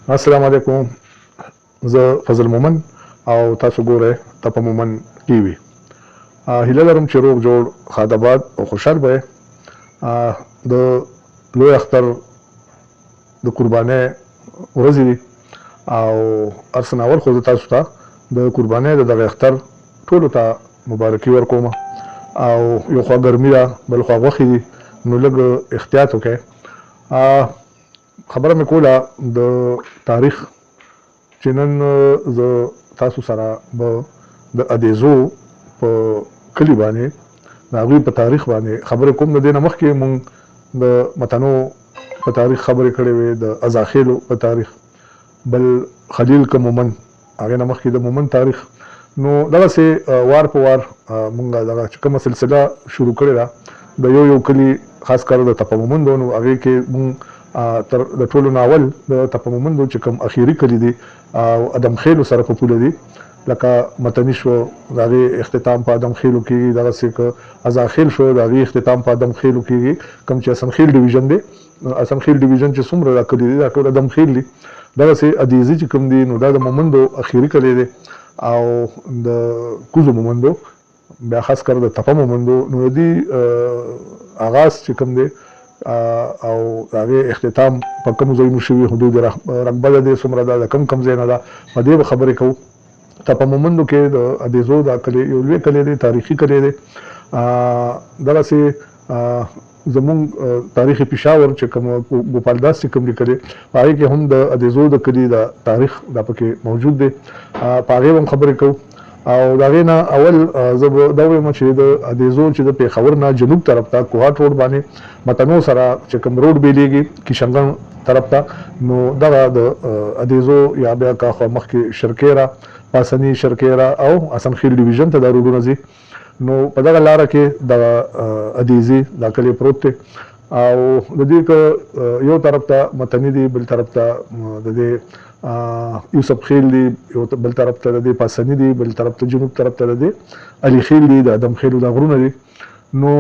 السلام علیکم، زه فضل مومن او تاسو ګورئ تپه مومن ټي وي. هیله لرم چې روغ جوړ، ښاد آباد او خوشحال به. د لوی اختر د قربانۍ ورځې دي او هر څه نه اول خو زه تاسو ته د قربانۍ د دغه اختر ټولو ته مبارکي ورکوم. او یو خوا ګرمي ده، بل خوا غوښې دي، نو لږ احتیاط وکړئ. خبره مې کوله د تاریخ چې نن زه تاسو سره به د ادیزو په کلي باندې، د هغوی په تاریخ باندې خبرې کوم. د دې نه مخکې مونږ د متنو په تاریخ خبرې کړې وې، د ازاخیلو په تاریخ، بل خلیل که مومن، هغې نه مخکې د مومن تاریخ. نو دغسې وار په وار مونږ دغه چې کومه سلسله شروع کړې ده د یو یو کلي، خاص کر د تپه مومندو، نو هغې کې مونږ تر د ټولو نه اول د تپه مومندو چې کوم اخیري کلي دي او ادم خیلو سره په پوله دي، لکه متني شو، د هغې اختتام په ادم خیلو کېږي. دغسې که ازاخیل شو، د هغې اختتام په ادم خیلو کېږي، کوم چې حسن خیل ډویژن دی. حسن خیل ډویژن چې څومره دا کلي دي، دا ټول ادم خیل دي. دغسې ادیزي چې کوم دي، نو دا د مومندو اخیري کلی دی او د کوزو مومندو، بیا خاص کر د تپه مومندو. نو د دې آغاز چې کوم دی او د هغې اختتام په کومو ځایونو شوي، حدود رقبه د دې څومره ده، د کوم کوم ځای نه ده، په دې به خبرې کوو. تپه مومندو کې د ادیزو دا کلی یو لوی کلی دی، تاریخي کلی دی. دغسې زمونږ تاریخ پېښور چې کوم ګوپال داس چې کوم لیکلی، په هغې کې هم د ادیزو د کلي د تاریخ دا پکې موجود دی، په هغې به هم خبرې کوو. او د هغې نه اول زه به دا ووایم چې د ادیزو چې د پېښور نه جنوب طرف ته کوهاټ روډ باندې متنو سره چې کوم روډ بیلیږي کشنګڼ طرف ته، نو دغه د ادیزو یا بیا که خوا مخکې شرکیرا، پاسني شرکیرا او حسن خیل ډویژن ته دا روډونه ځي، نو په دغه لاره کې دغه ادیزي دا کلی پروت دی. او د دې که یو طرف ته متني دی، بل طرف ته د دې یوسف خیل دی، یو بل طرف ته د دې پاسني دی، بل طرف ته جنوب طرف ته د دې علي خیل دی، د ادم خیلو دا غرونه دي. نو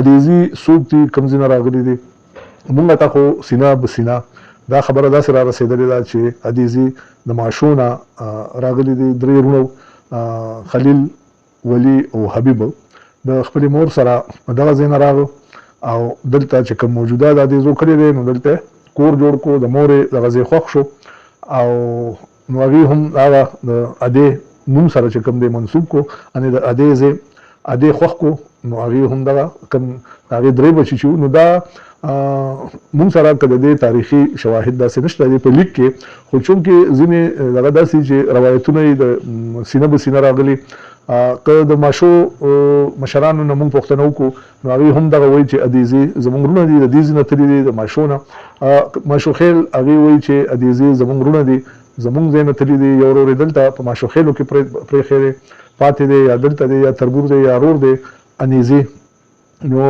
ادیزي څوک دي، کوم ځای نه راغلي دي؟ مونږ ته خو سینه به سینه دا خبره داسې را رسېدلې ده چې ادیزي د ماشو نه راغلي دي. درې وروڼه، خلیل، ولي او حبیب، د خپلې مور سره دغه ځای نه راغلو او دلته چې کوم موجوده د ادیزو کلی دی، نو دلته کور جوړ کو. د مور یې دغه ځای خوښ شو او نو هغې هم هغه د ادې نوم سره چې کوم دی منسوب کو، یعنې د ادې ځای ادې خوښ کو. نو هغې هم دغه کوم هغې درې بچي چې، نو دا مونږ سره که د دې تاریخي شواهد داسې نشته دی په لیک کې، خو چونکې ځینې دغه داسې چې روایتونه یې د سینه به سینه راغلي، که د ماشو مشرانو نه مونږ پوښتنه وکړو، نو هغوی هم دغه وایي چې ادیزي زمونږ وروڼه دي، د دې ځای نه تللي دي د ماشو نه. ماشو خیل هغوی وایي چې ادیزي زمونږ وروڼه دي، زمونږ ځای نه تللي دي، یو ورور یې دلته په ماشو خیلو کې پرېښی دی، پاتې دی، یا دلته دی، یا تربور دی، یا ورور دی انیزي. نو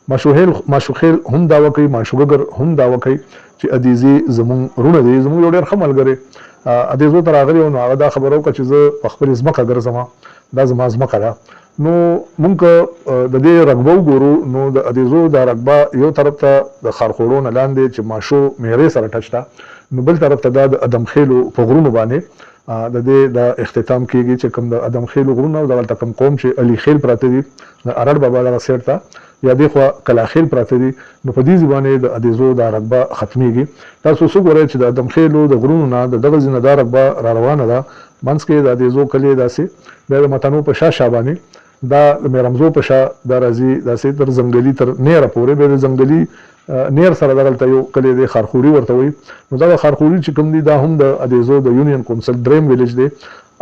ماشوخیل هم دعوه کوي، ماشوګګر هم دعوه کوي چې ادیزي زمونږ وروڼه دي. زمونږ یو ډېر ښه ملګری ادیزو ته راغلی، نو هغه دا خبره وکړه چې زه په خپلې ځمکه ګرځم، دا زما ځمکه ده. نو مونږ که د دې رقبه وګورو، نو د ادیزو دا رقبه یو طرف ته د خارخوړو نه لاندې چې ماشو میرې سره ټچ ده، نو بل طرف ته دا د ادم خیلو په غرونو باندې د دې د اختتام کېږي، چې کوم د ادم خیلو غرونه او دغلته کوم قوم چې علي خیل پراته دي د ارړ بابا دغه سیټ ته، یا دې خوا کلاخیل پراته دي، نو په دې ځای باندې د ادیزو دا رقبه ختمیږي. تاسو اوس وګورئ چې د ادم خیلو د غرونو نه د دغه ځای نه دا رقبه را روانه ده، منځ کې د ادیزو کلی داسې، بیا د متنو په شا شا باندې دا د میرمزو په شا دا راځي داسې تر ځنګلي تر نیره پورې. بیا د ځنګلي نیر سره دغلته یو کلی دی، خارخوري ورته وایي. نو دغه خارخوري چې کوم دی، دا هم د ادیزو د یونین کونسل دریم ویلیج دی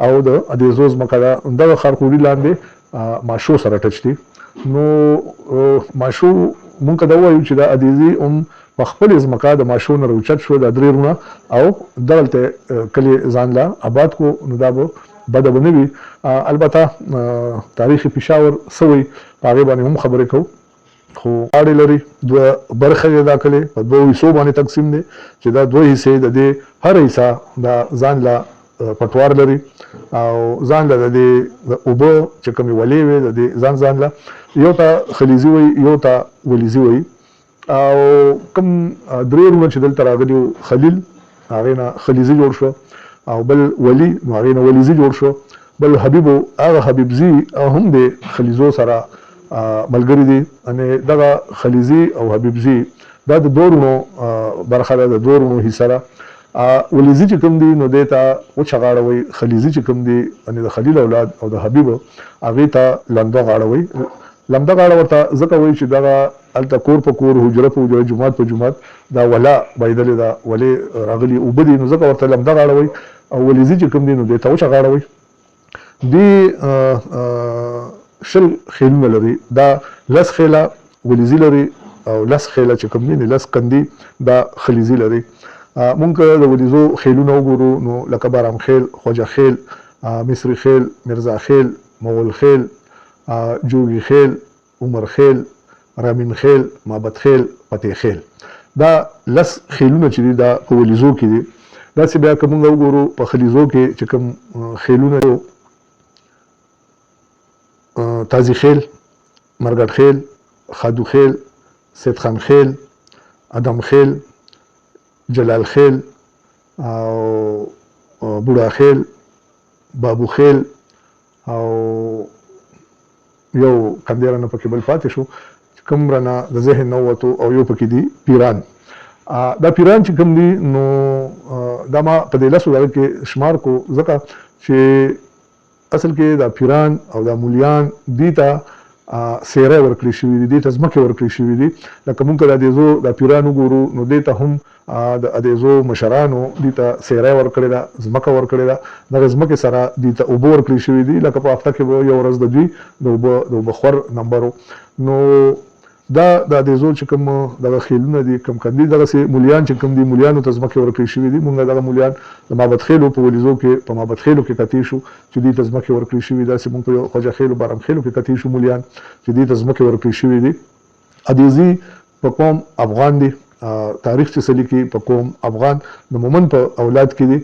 او د ادیزو ځمکه ده. دغه خارخوري لاندې ماشو سره ټچ دي. نو ماشو مونږ که دا ووایو چې دا ادیزي هم په خپلې ځمکه د ماشو نه راوچت شو، دا درې وروڼه، او دغلته کلی ځان له آباد کو، نو دا به بده به نه وي. البته تاریخ پېښور څه وایي، په هغې باندې هم خبرې کوو. خو غاړې لري، دوه برخې دی دا کلی، په دوو حصو باندې تقسیم دی، چې دا دوه حصې د دې هر حصه دا ځان له پټوار لري او ځان له د دې د اوبه چې کومې ولې وي د دې ځان ځان له، یو ته خلیزي وایي، یو ته ولیزي وایي. او کوم درې وروڼه چې دلته راغلي وو، خلیل هغې نه خلیزي جوړ شو، او بل ولي نو هغې نه ولیزي جوړ شو، بل حبیب و، هغه حبیبزي هم د خلیزو سره ملګري دي. یعنې دغه خلیزي او حبیبزي دا د دوه وروڼو برخه ده، د دوه وروڼو حصه ده. ولیزي چې کوم دي نو دې ته وچه غاړه وایي، خلیزي چې کوم دي یعنې د خلیل اولاد او د حبیب هغې ته لنده غاړه وایي. لمده غاړه ورته ځکه وایي چې دغه هلته کور په کور، حجره په حجره، جومات په جومات دا وله بایدلې ده، ولې راغلي اوبه دي، نو ځکه ورته لمده غاړه وایي. او ولیزي چې کوم دي نو دې ته وچه غاړه وایي. دوی 20 خیلونه لري، دا 10 خیله ولیزي لري او 10 خیله چې کوم دي 10 کندي دا خلیزي لري. مونږ که د ولیزو خیلونه وګورو نو لکه بارام خیل، خواجه خیل، مصري خیل، مرزا خیل، مغول خیل، جوګي خیل، عمر خیل، رامین خیل، مابت خیل، فتح خیل، دا 10 خیلونه چې دي دا په ولیزو کې دي. داسې بیا که مونږ وګورو په خلیزو کې چې کوم خیلونه، تازي خیل، مرګټ خیل، خادو خیل، سید خان خیل، ادم خیل، جلال خیل او بوډا خیل، بابو خیل او یو کندې رانه پکې بل پاتې شو چې کوم رانه د ذهن نه ووتو، او یو پکې دي پیران. دا پیران چې کوم دي نو دا ما په دې 10 دغه کې شمار کو، ځکه چې اصل کې دا پیران او دا مولیان دوی ته سیری ورکړی شوي دي، دوی ته ځمکې ورکړې شوي دي. لکه مونږ که د ادیزو دا پیران وګورو نو دوی ته هم د ادیزو مشرانو دوی ته سیری ورکړې ده، ځمکه ورکړې ده. دغه ځمکې سره دوی ته اوبه ورکړې شوي دي، لکه په هفته کې به یو ورځ د دوی د اوبه خور نمبر و. نو دا د ادیزو چې کوم دغه خیلونه دي، کوم کندي دغسې مولیان چې کوم دي، مولیانو ته ځمکې ورکړې شوي دي. مونږ دغه مولیان د مابت خیلو په ولیزو کې په مابت خیلو کې کتې شو چې دوی ته ځمکې ورکړې شوي. داسې مونږ په خواجه خیلو بارام خیلو کې کتې شو مولیان چې دوی ته ځمکې ورکړې شوي دي. ادیزي په قوم افغان دي، تاریخ چې څه لیکي په قوم افغان د مومن په اولاد کې دي.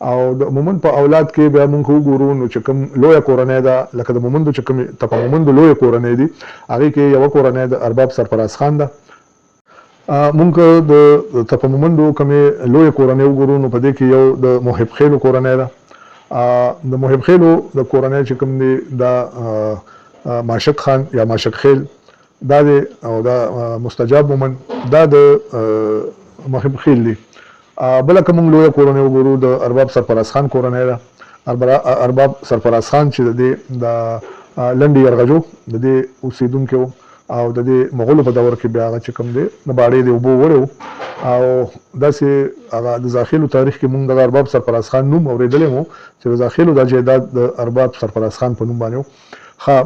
او د مومن په اولاد کې بیا مونږ وګورو نو چې کوم لویه کورنۍ ده، لکه د مومندو چې کومې تپه مومندو لویه کورنۍ دي، هغې کې یوه کورنۍ د ارباب سرفراز خان ده. مونږ د تپه مومندو کومې لویې کورنۍ وګورو نو په دې کې یو د محب خیلو کورنۍ ده. د محب خیلو د کورنۍ چې کوم دی دا ماشک خان یا ماشک خیل دا دی، او دا مستجاب مومن دا د محب خیل دی. بله که مونږ لویه کورنۍ وګورو د ارباب سرفراز خان کورنۍ ده. ارباب سرفراز خان چې د دې د لنډې یرغجو د دې اوسېدونکی و او د دې مغولو په دور کې بیا هغه چې کوم دی د باړې د اوبو وړی و. او داسې هغه د زاخیلو تاریخ کې مونږ دغه ارباب سرفراز خان نوم اورېدلی و چې د زاخیلو دا جایداد د ارباب سرفراز خان په نوم باندې و.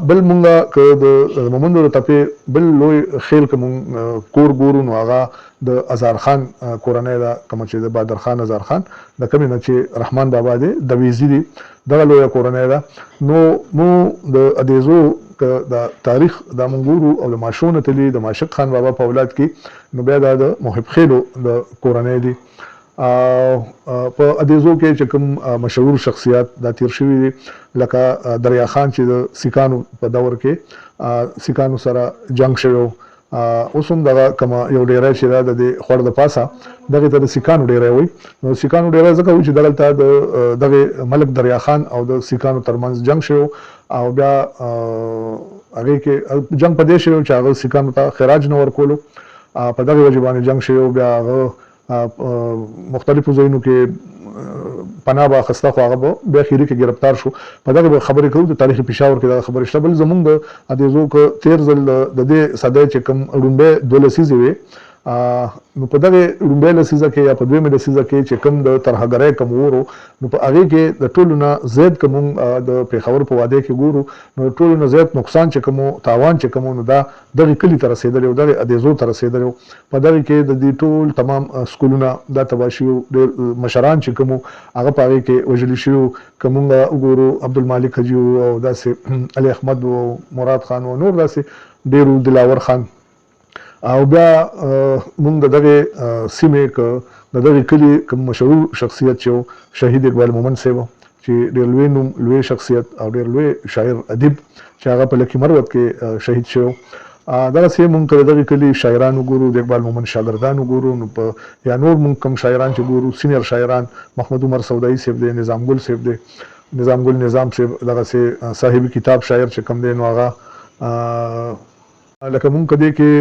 بل مونږ که د مومندو د تپې بل لوی خیل که مونږ کور ګورو نو هغه د هزار خان کورنۍ ده، کومه چې د بادر خان هزار خان د کومې نه چې رحمان بابا دی دویزي دی، دغه لویه کورنۍ ده. نو مو د ادیزو که د تاریخ دا مونږ ګورو او د ماشو نه تلي د ماشک خان بابا په اولاد کې نو بیا دا د محب خیلو د کورنۍ دي. په ادیزو کې چې کوم مشهور شخصیات دا تیر شوي دي، لکه دریا خان چې د سیکانو په دور کې سیکانو سره جنگ شوی و. اوس هم دغه کومه یو ډیری چې ده د دې خوړ د پاسه دغې ته د سیکانو ډیری وایي. نو سیکانو ډیری ځکه وایي چې دغلته د دغې ملک دریا خان او د سیکانو ترمنځ جنگ شوی او بیا هغې کې جنگ په دې شوی چې هغه سیکانو ته خراج نه ورکولو، په دغې وجې باندې جنگ شوی. بیا هغه مختلفو ځایونو کې پناه به اخیسته، خو هغه به بیا خیري کې ګرفتار شو. په دغه به خبرې کوو، د تاریخ پېښور کې دغه خبرې شته. بل زمونږ د ادیزو که تېر ځل د دې صدۍ چې کوم ړومبی دوه لسیزې وې، نو په دغې ړومبۍ لسیزه کې یا په دویمې لسیزه کې چې کوم د ترهګرۍ کوم اور و، نو په هغې کې د ټولو نه زیات که مونږ د پېښور په وادۍ کې ګورو نو د ټولو نه زیات نقصان چې کوم و، تاوان چې کوم و، نو دا دغې کلي ته رسېدلی و، دغې ادیزو ته رسېدلی و. په دغې کې د دې ټول تمام سکولونه دا تباه شوي وو، ډېر مشران چې کوم وو هغه په هغې کې وژلي شوي وو. که مونږ وګورو عبدالمالک حاجي و او داسې علي احمد و او مراد خان و، نور داسې ډېر وو، دلاور خان. او بیا مونږ د دغې سیمې که د دغې کلي کوم مشهور شخصیت چې و شهید اقبال مومند صاحب چې ډېر لوی نوم، لوی شخصیت او ډېر لوی شاعر ادیب چې هغه په لکي مروت کې شهید شوی. دغسې مونږ که د دغې کلي شاعران وګورو، د اقبال مومند شاګردان وګورو نو په یا نور مونږ کوم شاعران چې ګورو، سینیر شاعران محمد عمر سودايي صیب دی، نظام ګل صیب دی، نظام ګل نظام صیب، دغسې صاحب کتاب شاعر چې کوم دی نو هغه لکه مونږ که دې کې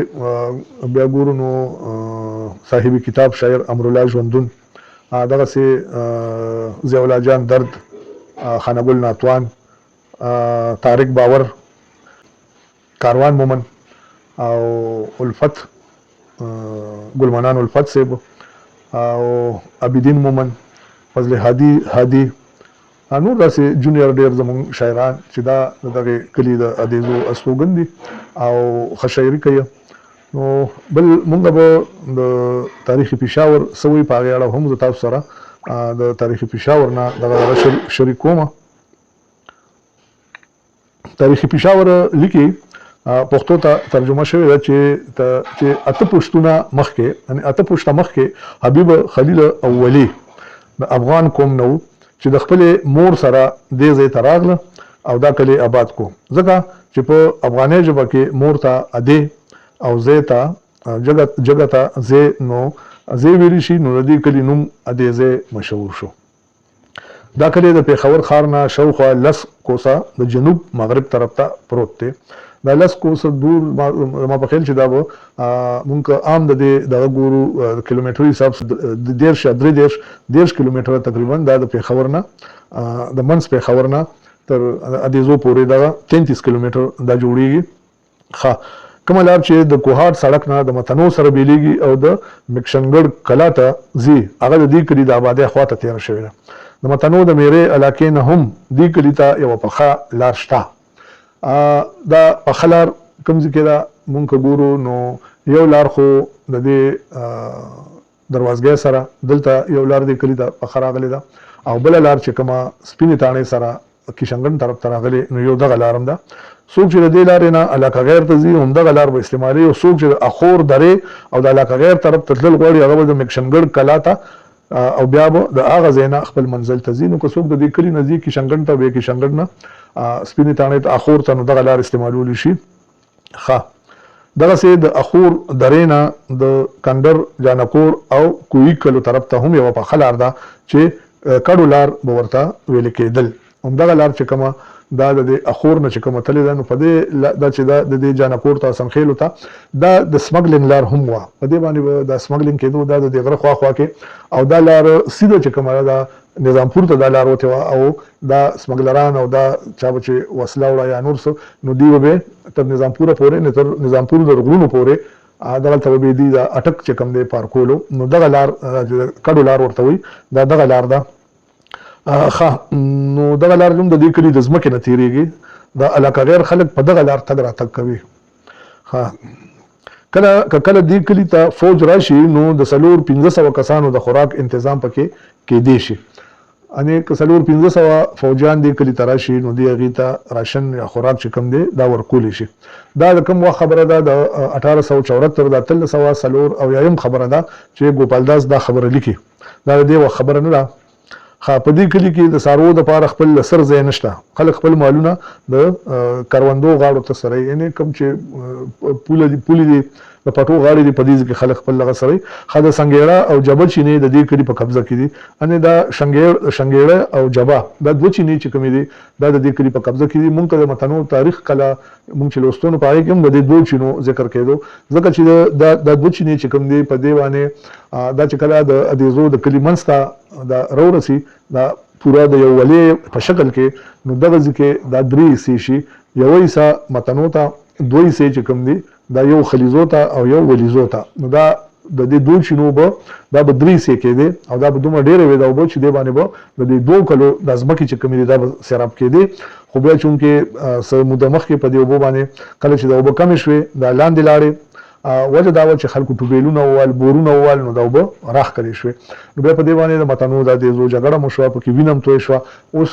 بیا ګورو نو صاحب کتاب شاعر امرالله ژوندون، دغسې ضیاءالله جان درد، خانه ګل ناتوان، طارق باور، کاروان مومن او الفت ګل منان الفت صیب او عابدین مومن، فضل هادي هادي، نور داسې جونیر ډېر زمونږ شاعران چې دا د دغې کلي د ادیزو استوګن دي او ښه شاعري کوي. نو بل مونږ به د تاریخ پېښور څه وایي په هغې اړه هم زه تاسو سره د تاریخ پېښور نه دغه دغه شریک کوم. تاریخي پېښور لیکي، پښتو ته ترجمه شوې ده چې چې اته پښتونه مخکې، یعنی اته پښته مخکې حبیب خلیل او ولی د افغان قوم نه وو چې د خپلې مور سره دې ځای ته راغله او دا کلی آباد کو، ځکه چې په افغاني ژبه کې مور ته ادې او ځای ته جګه ته ځای نو ځای ویلی شي، نو د دې کلي نوم ادې ځای مشهور شو. دا کلی د پېښور ښار نه شاوخوا لس کوسه د جنوب مغرب طرف ته پروت دی. دا لس کوسه دور زما په خیال چې دا به مونږ که عام د دې دغه ګورو کیلومتري حساب 30 یا 33 30 کیلومتره تقریبا دا د پېښور نه د منځ پېښور نه تر ادیزو پورې دغه 33 کیلومتر دا جوړیږي. ښه کومه لار چې د کوهاټ سړک نه د متنو سره بېلېږي او د مکشنګړ کلا ته ځي هغه د دې کلي د آبادۍ خوا ته تېره شوې ده. د متنو د مېرې علاقې نه هم دې کلي ته یوه پخه لار شته. دا پخه لار کوم ځای کې ده؟ مونږ که ګورو نو یو لار خو د دې دروازګۍ سره دلته یو لار دې کلي ته پخه راغلې ده او بله لار چې کومه سپینې تاڼې سره کشنګن طرف ته راغلې نو یو دغه لار هم ده. څوک چې د دې لارې نه علاقه غیر ته ځي هم دغه لار به استعمالوي او څوک چې د اخور درې او د علاقه غیر طرف ته تلل غواړي هغه به د مکشنګړ کلا ته او بیا به د هغه ځای نه خپل منزل ته ځي. نو که څوک د دې کلي نه ځي کشنګن ته او بیا کشنګن نه سپینې تاڼې ته اخور ته نو دغه لار استعمالولی شي. ښه دغسې د اخور درې نه د کنډر، جانکور او کويي کلو طرف ته هم يوه پخه لار ده چې کډو لار به ورته ويل کېدل. همدغه لار چې کومه دا د دې اخور نه چې کومه تللې ده نو په دې دا چې دا د دې جانکور ته حسن خېلو ته دا د سمګلنګ لار هم وه. په دې باندې به دا سمګلنګ کېدو دا د دې غره خوا خوا کې او دا لار سيده چې کومه ده دا نظامپور ته دا لار وتې وه او دا سمګلران او دا چا به چې وسله وړه یا نور څه نو دوی به به تر نظامپوره پورې نه تر نظامپور تر غرونو پورې دغلته به به دوی دا اټک چې کوم دی پارکولو. نو دغه لار چې د کډو لار ورته وایي دا دغه لار ده. ښه نو دغه لار هم د دې کلي د ځمکې نه تېرېږي. د علاقه غیر خلک په دغه لار تګ راتګ کوي. ښه کله که کله دې کلي ته فوج راشي نو د 400-500 کسانو د خوراک انتظام پکې کېدی شي. انې که 400-500 فوجیان دې کلي ته راشي نو دې هغوی ته راشن یا خوراک چې کوم دی دا ورکولی شي. دا د کوم وخت خبره ده؟ د 1874 د 1874 خبره ده چې ګوپال داس دا خبره لیکي. دا د دې وخت خبره نه ده. ښه په دې کلي کې د څاروو دپاره خپل د سر ځای نشته. خلک خپل مالونه د کروندو غاړو ته څروي، یعنې کوم چې پوله دي، پولې دي، د پټو غاړې دي، په دې ځای کې خلک خپل دغه څروي. ښه د سنګېړه او جبه چینې د دې کلي په قبضه کې دي. یعنې دا شنګېړه او جبه دا دوه چینې چې کومې دي دا د دې کلي په قبضه کې دي. مونږ ته د متنو تاریخ کله مونږ چې لوستو نو په هغې کې هم د دې دوو چینو ذکر کېدو، ځکه چې دا دا دوه چینې چې کوم دي په دې باندې دا چې کله د ادیزو د کلي منځ ته دا راورسي دا پوره د یو ولې په شکل کې نو دغه ځای کې دا درې حصې شي، یوه حصه متنو ته، دوه حصې چې کوم دي دا یو خلیزو ته او یو ولیزو ته. نو دا د دې دوو چینو اوبه دا به درې حصې کېدې او دا به دومره ډېرې وې دا اوبه چې دې باندې به د دې دوو کلو دا ځمکې چې کومې دي دا به سیراب کېدې. خو بیا چونکې څه موده مخکې په دې اوبو باندې کله چې دا اوبه کمې شوې دا لاندې لاړې، وجه دا وه چې خلکو ټوبیلونه ووهل، بورونه ووهل، نو دا اوبه راښکلې شوې. نو بیا په دې باندې د متنو دا دېزو جګړه مو شوه، پکې وینه هم تویې شوه. اوس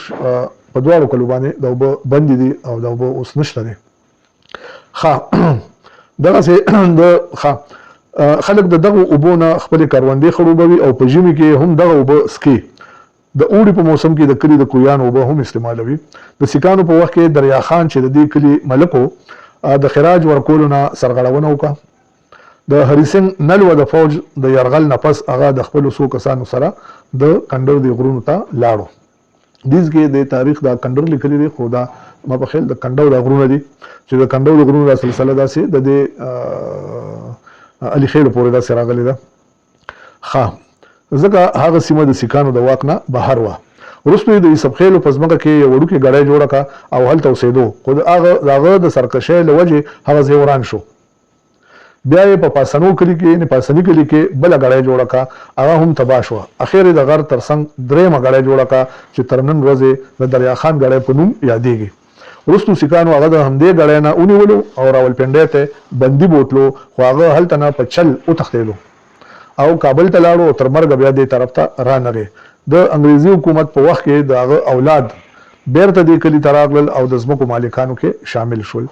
په دواړو کلو باندې دا اوبه بندې دي او دا اوبه اوس نشته دي. ښه دغسې د ښه خلک د دغو اوبو نه خپلې کروندې خړوبوي او په ژمي کې هم دغه اوبه څکي. د اوړي په موسم کې د کلي د کویانو اوبه هم استعمالوي. د سیکانو په وخت کې دریا خان چې د دې کلي ملک و د خراج ورکولو نه سرغړونه وکړه. د هري سنګ نلوه د فوج د یرغل نه پس هغه د خپلو څو کسانو سره د کنډر دې غرونو ته لاړو. دیز کې د تاریخ دا کنډر لیکلی دی، خو دا ما په خیال د کنډو دا غرونه دي چې د کنډو د غرونو دا سلسله داسې د دې علي خېلو پورې داسې راغلې ده. ښه ځکه هغه سیمه د سیکانو د واک نه بهر وه. وروسته یې د عیسب خېلو په ځمکه کې یو وړوکی ګړی جوړه کړه او هلته اوسېدو، خو د هغه د هغه د سرکشۍ له وجې هغه ځای وران شو. بیا یې په پاسنو کلي کې یعنې پاسني کلي کې بله ګړی جوړه کړه، هغه هم تباه شوه. اخر یې د غر تر څنګ درېیمه ګړی جوړه کړه چې تر نن ورځې د دریا خان ګړی په نوم یادېږي. وروسته سیکانو هغه د همدې ګړی نه ونیولو او راولپنډۍ ته یې بندي بوتلو، خو هغه هلته نه په چل وتښتېدو او کابل ته لاړو او تر مرګه بیا دې طرف ته رانغی. د انګرېزي حکومت په وخت کې د هغه اولاد بېرته دې کلي ته راغلل او د ځمکو مالکانو کې شامل شول.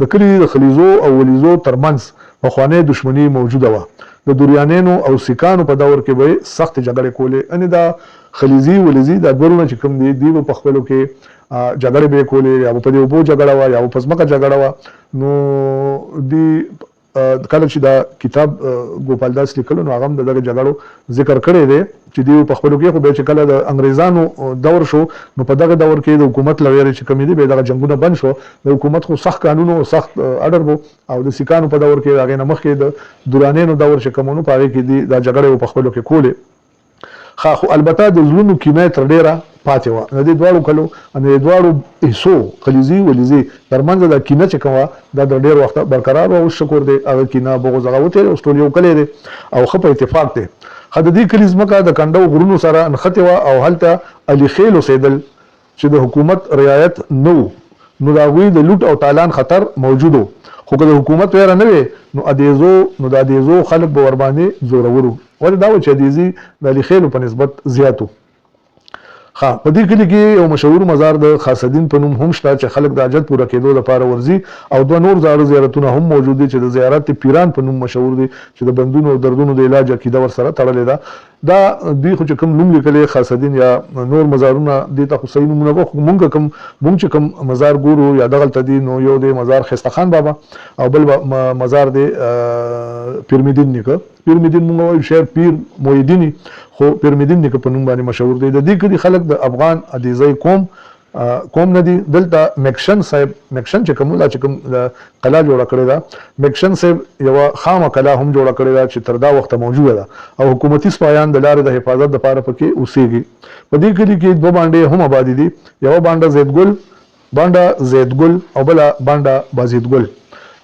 د کلي د خلیزو او ولیزو تر منځ پخوانۍ دښمني موجوده وه. د دوریانینو او سیکانو په دور کې به یې سختې جګړې کولې. یعنې دا خلیزي، ولیزي دا دوه وروڼه چې کوم دي، دوی به په خپلو کې جګړې به یې کولې، یا به په دې اوبو جګړه وه یا به په ځمکه جګړه وه. نو دوی کله چې دا کتاب ګوپال داس لیکلو نو هغه هم د دغه جګړو ذکر کړی دی چې دیو په خپلو کې، خو بیا چې کله د انګریزانو دور شو نو په دغه دور کې د حکومت له ویرې چې کومې دي بیا دغه جنګونه بند شو. د حکومت خو سخت قانون او سخت اډر وو او د سیکانو په دور کې، د هغې نه مخکې د درانینو دور چې کوم و نو په هغې کې دي دا جګړې په خپلو کې کولې. ښه، خو البته د زړونو کینه یې تر ډېره پاتې وه. د دې دواړو کلو ان د دې دواړو حصو، خلیزي ولیزي، تر منځ دا کینه چې کومه وه، دا تر ډېر وخته برقرار وه. اوس شکر دی هغه کینه، بغض هغه وتېرې، اوس ټول یو کلی دی او ښه په اتفاق دی. ښه، د دې کلي ځمکه د کنډو غرونو سره نښتې وه او هلته علي خېل اوسېدل. چې د حکومت رعایت نه وو نو د هغوی د لوټ او تالان خطر موجود و، خو که د حکومت ویره نه وی نو ادیزو نو د ادیزو خلک به ورباندې زورور وو، وجه دا وه چې ادیزي د علي خیلو په نسبت زیات وو. ښه، په دې کلي کې یو مشهور مزار د خاصدین په نوم هم شته چې خلک د حاجت پوره کیدو لپاره ورځي او دوه نور زاړه زیارتونه هم موجود دي چې د زیارت پیران په نوم مشهور دي چې د بندونو او دردونو د علاج عقیده ورسره تړلې ده. دا دوی خو چې کوم نوم لیکلی خاصدین یا نور مزارونه دې ته خو صحیح نومونه به، خو مونږ کوم مونږ چې کوم مزار ګورو یا دغلته دي نو یو دی مزار خسته خان بابا او بل مزار دی پیرمیدین نیکه. پیرمیدین مونږ وایو شاید پیر مویدینی، خو پیرمیدین نیکه په نوم باندې مشهور دی. د دې کلي خلک د افغان ادیزۍ قوم کوم نه دي. دلته مکشن صاحب، مکشن چې کوم دا چې کوم کلا جوړه کړې ده، مکشن صاحب یوه خامه کلا هم جوړه کړې ده چې تر دا وخته موجوده ده او حکومتي سپایان د لارې د حفاظت لپاره پکې اوسېږي. په دې کلي کې دوه بانډې هم آبادې دي، یوه بانډه زید ګل، بانډه زید ګل، او بله بانډه بازید ګل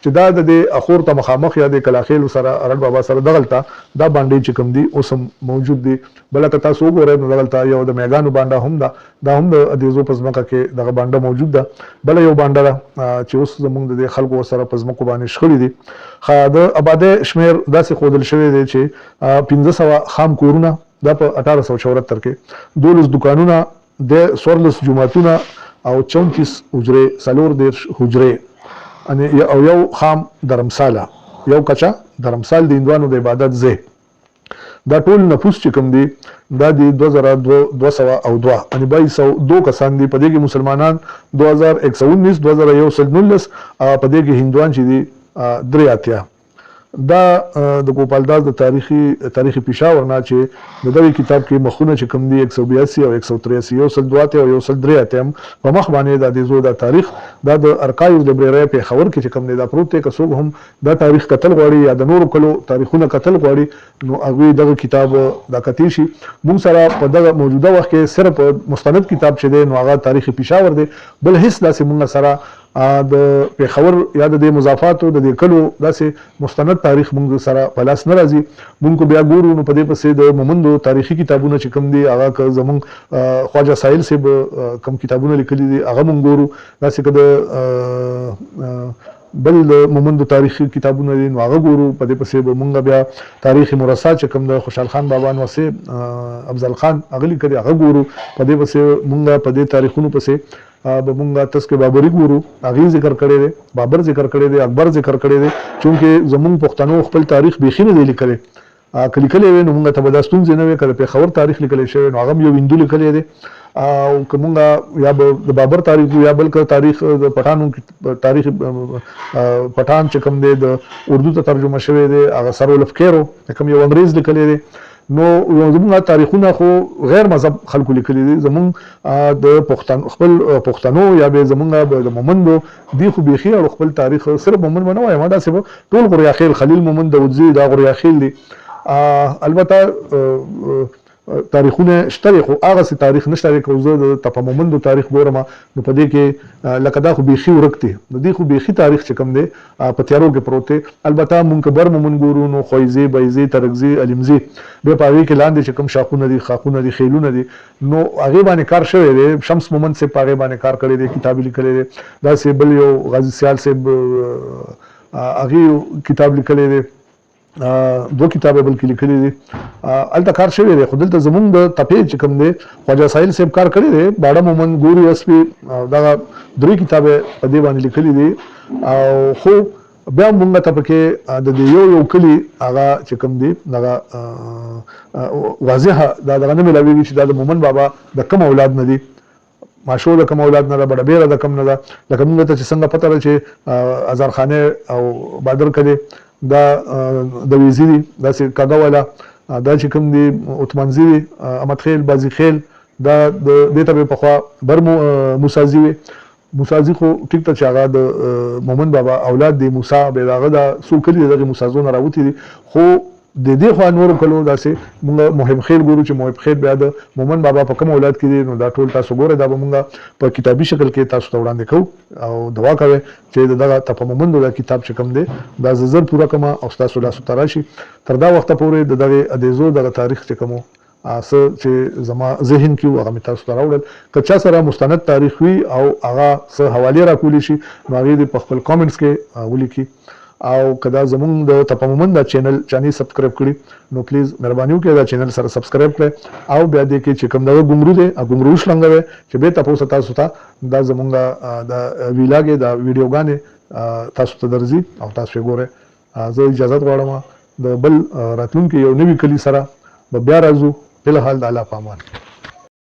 چې دا د دې اخور ته مخامخ یا د کلاخېلو سره ارډ بابا سره دغلته دا بانډې چې کوم دي اوس هم موجود دي. بله که تاسو وګورئ نو دغلته یو د میګانو بانډه هم ده، دا هم د ادیزو په ځمکه کې دغه بانډه موجود ده. بله یو بانډه ده چې اوس زموږ د دې خلکو ورسره په ځمکو باندې شخړې دي. ښه، د ابادۍ شمېر داسې ښودل شوی دی چې 500 خام کورونه، دا په 1874 کې، 12 دوکانونه، د 14 جوماتونه او 34 حجرې، 34 حجرې، او یو خام درمساله، یو کچه درمسال د هندوانو د عبادت ځای. دا ټول نفوس چې کوم دي دا دي 2202 یعنی بایس سو دو کسان دي. په دې کې مسلمانان 2119، 2119 او په دې کې هندوان چې دي 83. دا د ګوپال داس د تاریخي تاریخ پېښور نه چې د دغه کتاب کې مخونه چې کوم دي 182 او 183، 182 او 183 هم په مخ باندې د دې زو دا تاریخ دا د ارکایوز لایبرېرۍ پېښور کې چې کوم دی دا پروت دی. که څوک هم دا تاریخ کتل غواړي یا د نورو کلو تاریخونه کتل غواړي نو هغوی دغه کتاب دا کتی شي. مونږ سره په دغه موجوده وخت کې صرف مستند کتاب چې دی نو هغه تاریخ پېښور دی، بل هیڅ داسې مونږ سره د پېښور یا د دې مضافاتو د دې کلو داسې مستند تاریخ مونږ سره په لاس نه راځي. مونږ کو بیا ګورو نو په دې پسې د مومندو تاریخي کتابونه چې کوم دي هغه که زمونږ خواجه ساحل صاحب کوم کتابونه لیکلي دي هغه مونږ ګورو، داسې که د بل د مومندو تاریخي کتابونه دي نو هغه ګورو. په دې پسې به مونږ بیا تاریخ مرصع چې کوم د خوشحال خان بابا نوسې افضل خان هغه لیکلی هغه ګورو. په دې پسې مونږ په دې تاریخونو پسې به مونږ تذکر بابري ګورو، هغې ذکر کړی دی، بابر ذکر کړی دی، اکبر ذکر کړی دی. چونکه زمونږ پښتنو خپل تاریخ بیخي نه دی لیکلی، که لیکلی وی نو مونږ ته به دا ستونزې نه وې. که د پېښور تاریخ لیکلی شوی نو هغه هم یو هندو لیکلی دی. او که مونږ یا به د بابر تاریخ یا بل که تاریخ د پټانو تاریخ پټان چې کوم دی د اردو ته ترجمه شوی دی، هغه سر اولف کیرو چې کوم یو انګریز لیکلی دی. نو زمونږ تاریخونه خو غیر مذهب خلکو لیکلي دي. زمونږ د پښتن خپل پښتنو یا به زمونږ د مومندو دی خو بیخي اړو خپل تاریخ، صرف مومند به نه وایم، داسې به ټول غوریاخیل، خلیل مومند داودزي دا غوریاخیل دي. البته تاریخونه شته دی، خو هغسې تاریخ نشته دی. که زه د تپه مومندو تاریخ ګورم نو په دې کې لکه دا خو بیخي ورک دی، د دې خو بیخي تاریخ چې کوم دی په تیارو کې پروت دی. البته مونږ که بر مومند ګورو نو خویزې، بیزې، ترکزې، علیمزې، بیا په هغې کې لاندې چې کوم شاخونه دي، ښاخونه دي، خیلونه دي، نو هغې باندې کار شوی دی. شمس مومند صاحب په هغې باندې کار کړی دی، کتاب یې لیکلی دی. داسې بل یو غازي سیال صاحب هغې یو کتاب لیکلی دی، دوه کتابه بلکې لیکلي دي، هلته کار شوی دی. خو دلته زمونږ د تپې چې کوم دی خواجه ساحل صاحب کار کړی دی، باړه مومند، ګوري اسپې، دغه درې کتابه په دې باندې لیکلي دي. او خو بیا مونږ ته پکې د دې یو یو کلي هغه چې کوم دی دغه واضحه دا دغه نه ملاویږي چې دا د مومند بابا د کوم اولاد نه دی، ماشو د کوم اولاد نه ده، بډه بیره د کوم نه ده. لکه مونږ ته چې څنګه پته ده چې هزارخانه او بادر کلی دا د ویزي دي، داسې کږه والا دا چې کوم دي عثمانزي دي، احمد خیل، بازي خیل، دا د دې ته به پخوا بر موسازي وي. موسازي خو ټیک ته چې هغه د مومند بابا اولاد دی، موسی به د هغه دا څو کلي د دغې موسازو نه راوتي دي. خو د دې خوا نورو کلو داسې مونږ مهم خیل ګورو چې مهم خیل بیا د مومند بابا په کوم اولاد کې دی. نو دا ټول تاسو ګورئ، دا به مونږ په کتابي شکل کې تاسو ته وړاندې کوو او دعا کوئ چې د دغه تپه مومندو دا کتاب چې کوم دی دا زه زر پوره کړم او ستاسو لاسو ته راشي. تر دا وخته پورې د دغې ادیزو دغه تاریخ چې کوم څه چې زما ذهن کې وو هغه مې تاسو ته راوړل. که چا سره مستند تاریخ وي او هغه څه حوالې راکولی شي نو هغې دې په خپل کامنټس کې ولیکي. او که دا زمونږ د تپه مومند دا چینل چا نه سبسکرایب کړي نو پلیز مهرباني وکړئ دا چینل سره سبسکرایب کړئ او بیا دې کې چې کوم دغه ګونګرو دی هغه ګونګرو وشلنګوئ چې بیا تپوسه تاسو ته دا زمونږ د ویلاګې دا ویډیوګانې تاسو ته درځي او تاسو یې ګورئ. زه اجازت غواړم، د بل راتلونکي یو نوي کلي سره به بیا راځو. فی الحال د الله په امان.